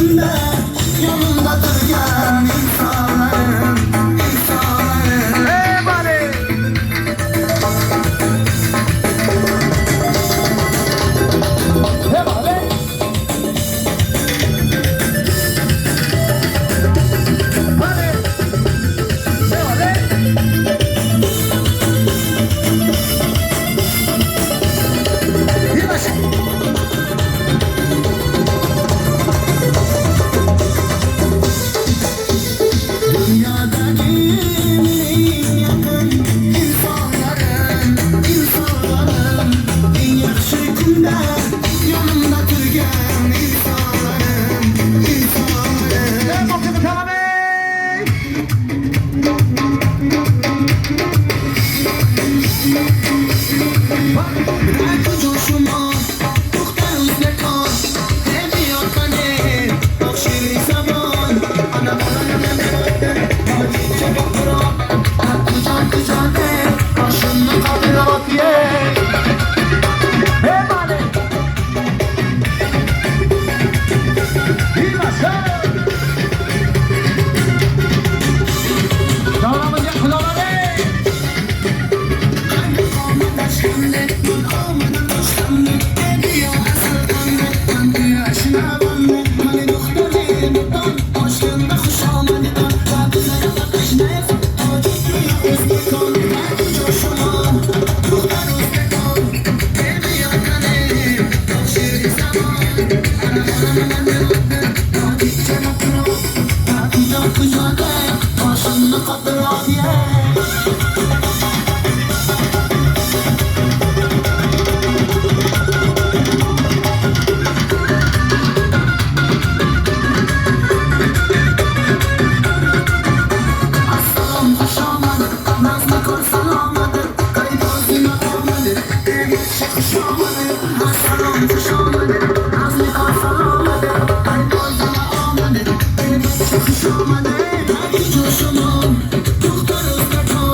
kunda yonimda turgan insonlarim, insonlarim. Ey vale! Hey vale! Vale! Hey vale! Yavaş! Dunyodagi eng yaqin insonlarim, insonlarim, eng yaxshi kunda yonimda turgan insonlarim, insonlarim. Ey bakayım tamam ey! Дар куҷо шумо, духтар ӯзбекон, биёкане шири забон, ана куҷо куҷо ошунni Ey! Hey vale! Yavaş! Davramız xudolar ey! Yeah. Assalom, xush omadi, nazmi ko'r salomadi, qaytozina omadi, xush omadi. Assalom, xush omadi, nazmi ko'r salomadi, qaytozina omadi, xush omadi. Har kujo шумо, духтар ӯзбекон.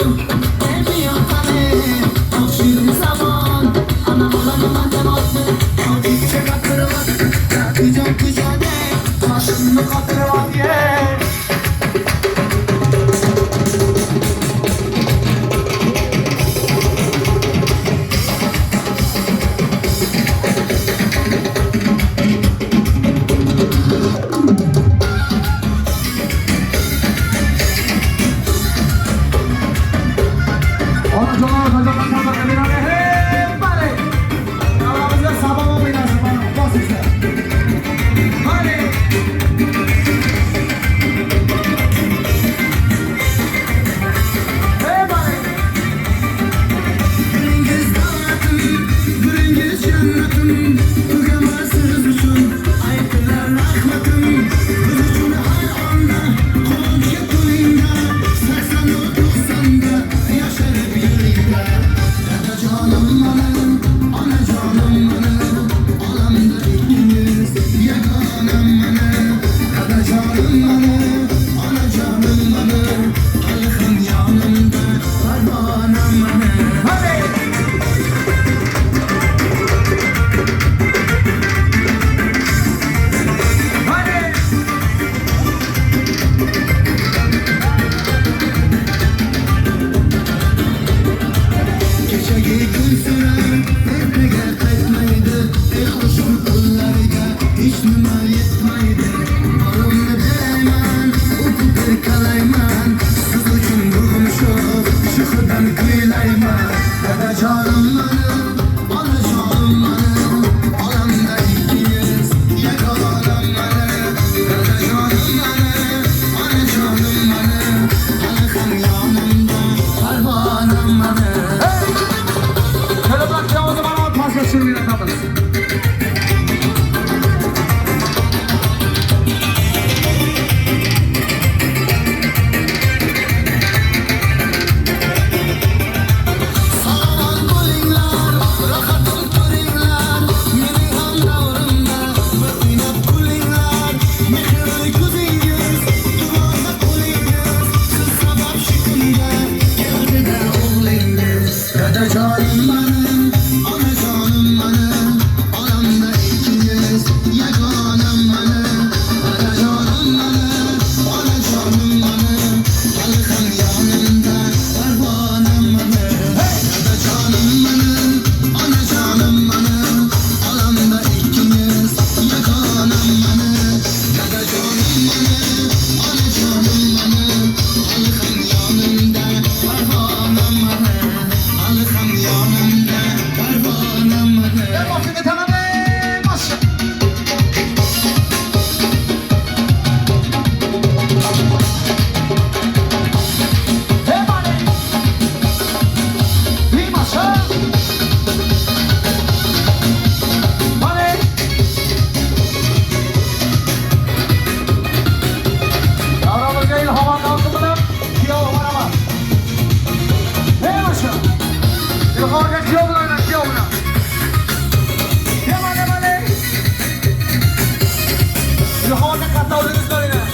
Katta o'zingiz ko'ringlar.